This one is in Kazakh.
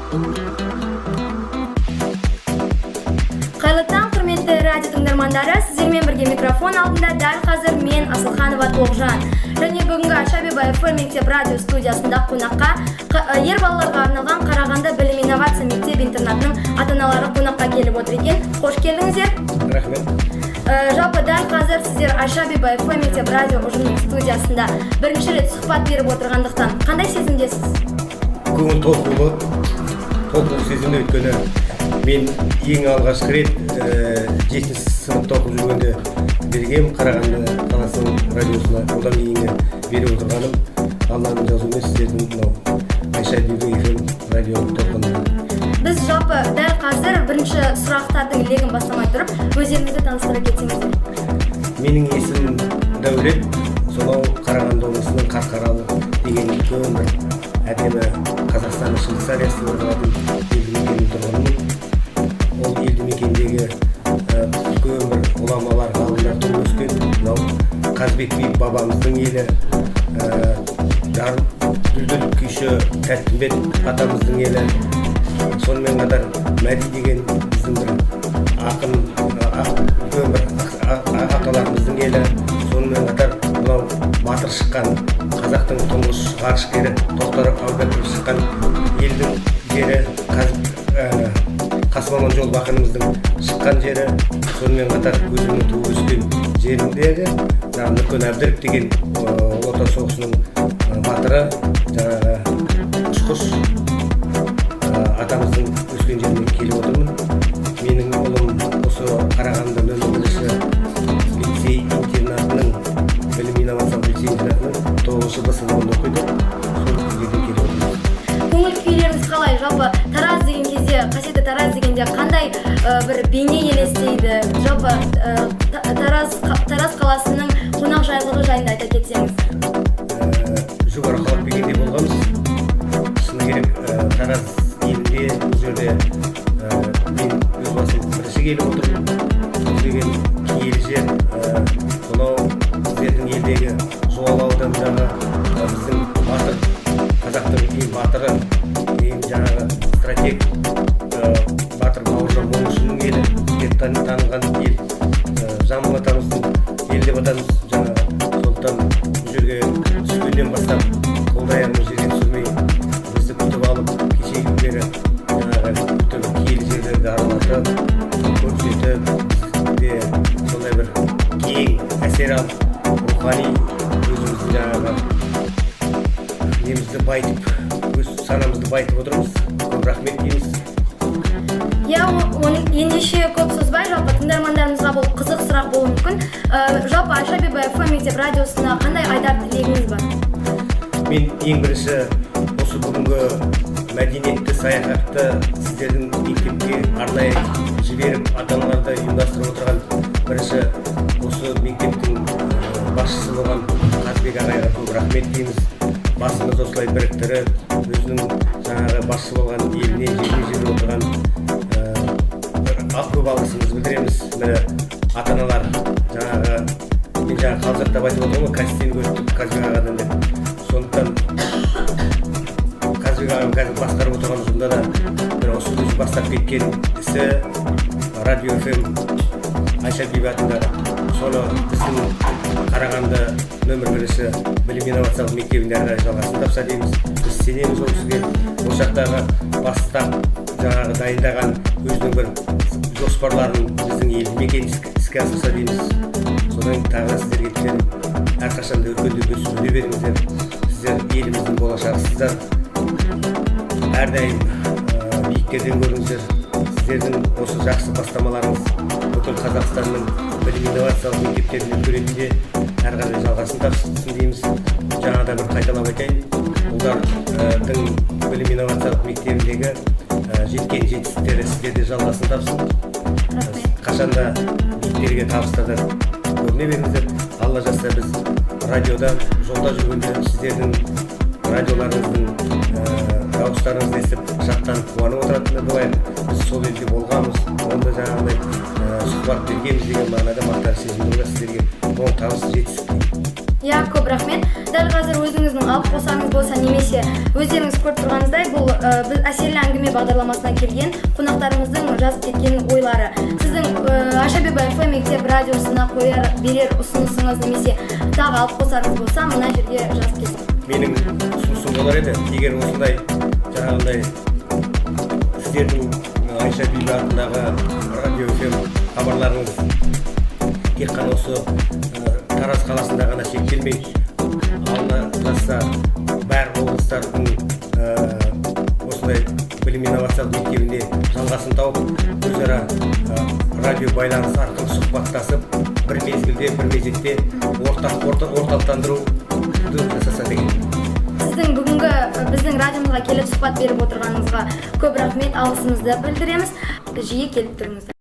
Қайырлы таң, құрметті радио тыңдармандары! Сіздермен бірге микрофон алдында дәл қазір мен, Асылханова Тоғжан. Және бүгінгі Айша Бибі ФМ мектеп радио студиясында қонаққа ер балаларға арналған Қарағанды білім инновация мектеп интернатының ата аналары қонаққа келіп отыр екен. Қош келдіңіздер! Рахмет. Жалпы дәл қазір сіздер Айша Бибі ФМ мектеп радио ұжымының студиясында бірінші рет сұхбат беріп отырғандықтан, қандай сезімдесіз? Көңіл толқулы, толқулы сезімде, өйткені мен ең алғашқы рет жетінші сыныпта оқып жүргенде бергем Қарағанды қаласының радиосына. Одан кейінгі беріп отырғаным Алланың жазуымен сіздердің мынау Айша Бибі ФМ радио толқынында. Біз жалпы дәл қазір бірінші сұрақтардың легін бастамай тұрып, өздеріңізді таныстыра кетсеңіздер. Менің есімім Дәулет. Сонау Қарағанды облысының Қарқаралы деген үлкен бір әдемі, Қазақстанның Швейцариясы деп аталатын елді мекенінің тұрғынымын. Ол елді мекендегі үлкен бір ғұламалар, ғалымдар туып өскен, мынау Қазыбек би бабамыздың елі, дүлдүл күйші Тәттімбет атамыздың елі, сонымен қатар Мәди деген біздің бір ақын, үлкен бір аталарымыздың елі, сонымен қатар мынау батыр шыққан, қазақтың тұңғыш ғарышкері Тоқтар Әубәкіров шыққан елдің жері, Қасым Аманжолов ақынымыздың шыққан жері, сонымен қатар өзімнің туып өскен жерімдегі жаңағы Нүркен Әбдіров деген Ұлы Отан соғысының батыры, жаңағы ұшқыш атамыздың өскен жеріне келіп отырмын. Менің ұлым осы Қарағанды нөмір бірінші лицей интернатының, білім инновациялық лицей интернатының 9 Б сыныбында оқиды. Сол жерден келіп отырмыз. Көңіл күйлеріңіз қалай? Жалпы Тараз деген кезде, қасиетті Тараз дегенде қандай бір бейне елестейді? Жалпы Тараз қаласының қонақжайлығы жайында айта кетсеңіз. Жүк арқалап келгендей болғанбыз, шыны керек. Тараз елінде, бұл жерде мен өз басым бірінші келіп отырмын. Бұл деген киелі жер. Сонау біздердің елдегі Жуалы ауданындағы біздің батыр, қазақтың ең батыры, ең жаңағы стратег батыр Бауыржан Момышұлының елі деп танылған ел. Жамбыл атамыздың елі деп атаймыз жаңағы. Сондықтан бұл жерге түскеннен бастап қолды аяғымыз жерге түсірмей бізді күтіп алып, кешегі бері жаңағы өте бір киелі жерлерді аралатып, көрсетіп, бізде сондай бір кең әсер алып, рухани өзіміздің жаңағы немізді байытып, өз санамызды байытып отырмыз. Көп рахмет дейміз. Иә, оның ендеше көп созбай, жалпы тыңдармандарымызға бұл қызық сұрақ болуы мүмкін. Жалпы Айша Бибі ФМ мектеп радиосына қандай айтар тілегіңіз бар? Мен ең бірінші осы бүгінгі мәдениетті саяхатты сіздердің мектепке арнайы жіберіп, ата аналарды ұйымдастырып отырған бірінші осы мектептің басшысы болған Қазбек ағайға көп рахмет дейміз. Басымызды осылай біріктіріп, өзінің жаңағы басшы болған еліне, жеріне жіберіп отырған көп алғысымызды білдіреміз. Міне, ата аналар жаңағы мен жаңа қалжақтап айтып отырмын ғой, кастинг өттік Қазбек ағадан деп. Сондықтан Қазбек ағам қазір басқарып отырған ұжымда да бір осы өзі бастап кеткен ісі, радио ФМ Айша Бибі атындағы, соны біздің Қарағанды нөмір бірінші білім инновациялық мектебінде әрі қарай жалғасын тапса дейміз. Біз сенеміз ол кісіге. Ол жақтағы бастап жаңағы дайындаған өзінің бір жоспарларын біздің елді мекен іске асырса дейміз. Содан тағы да сіздерге тілерім: әрқашан да өркендеп, өсіп өне беріңіздер. Сіздер еліміздің болашағысыздар. Әрдайым биіктерден көріңіздер. Сіздердің осы жақсы бастамаларыңыз бүкіл Қазақстанның білім инновациялық мектептерін үлгі ретінде әрі қарай жалғасын тапсын дейміз. Жаңа да бір қайталап айтайын, ұлдардың білім инновациялық мектебіндегі жеткен жетістіктері сіздерде жалғасын тапсын. Рахмет. Қашанда биіктерге, табыстарда көріне беріңіздер. Алла жазса, біз радиода жолда жүргенде сіздердің радиоларыңыздың дауыстарыңызды естіп, шаттанып, қуанып отыратын болайық. Біз сол елде болғанбыз, онда жаңағыдай сұхбат бергенбіз деген мағынада мақтаныш сезімде болады. Сіздерге оң табыс, жетістік тілеймін. Иә, көп рахмет. Дәл қазір өзіңіздің алып қосарыңыз болса немесе өздеріңіз көріп тұрғаныңыздай, бұл біз «Әсерлі әңгіме» бағдарламасына келген қонақтарымыздың жазып кеткен ойлары. Сіздің Айша Бибі FM мектеп радиосына қояр, берер ұсынысыңыз немесе тағы алып қосарыңыз болса, мына жерге жазып кетіңіз. Менің ұсынысым болар еді, егер осындай жаңағындай сіздердің Айша Бибі атындағы радио FM хабарларыңыз тек қана осы Тараз қаласында ғана шектелмей, алла қаласа, барлық облыстардың осындай білім инновациялық мектебінде жалғасын тауып, өзара радио байланыс арқылы сұхбаттасып, бір мезгілде, бір мезетте орталықтандыруды жасаса деген. Сіздің бүгінгі біздің радиомызға келіп, сұхбат беріп отырғаныңызға көп рахмет, алғысымызды білдіреміз. Жиі келіп тұрыңыздар.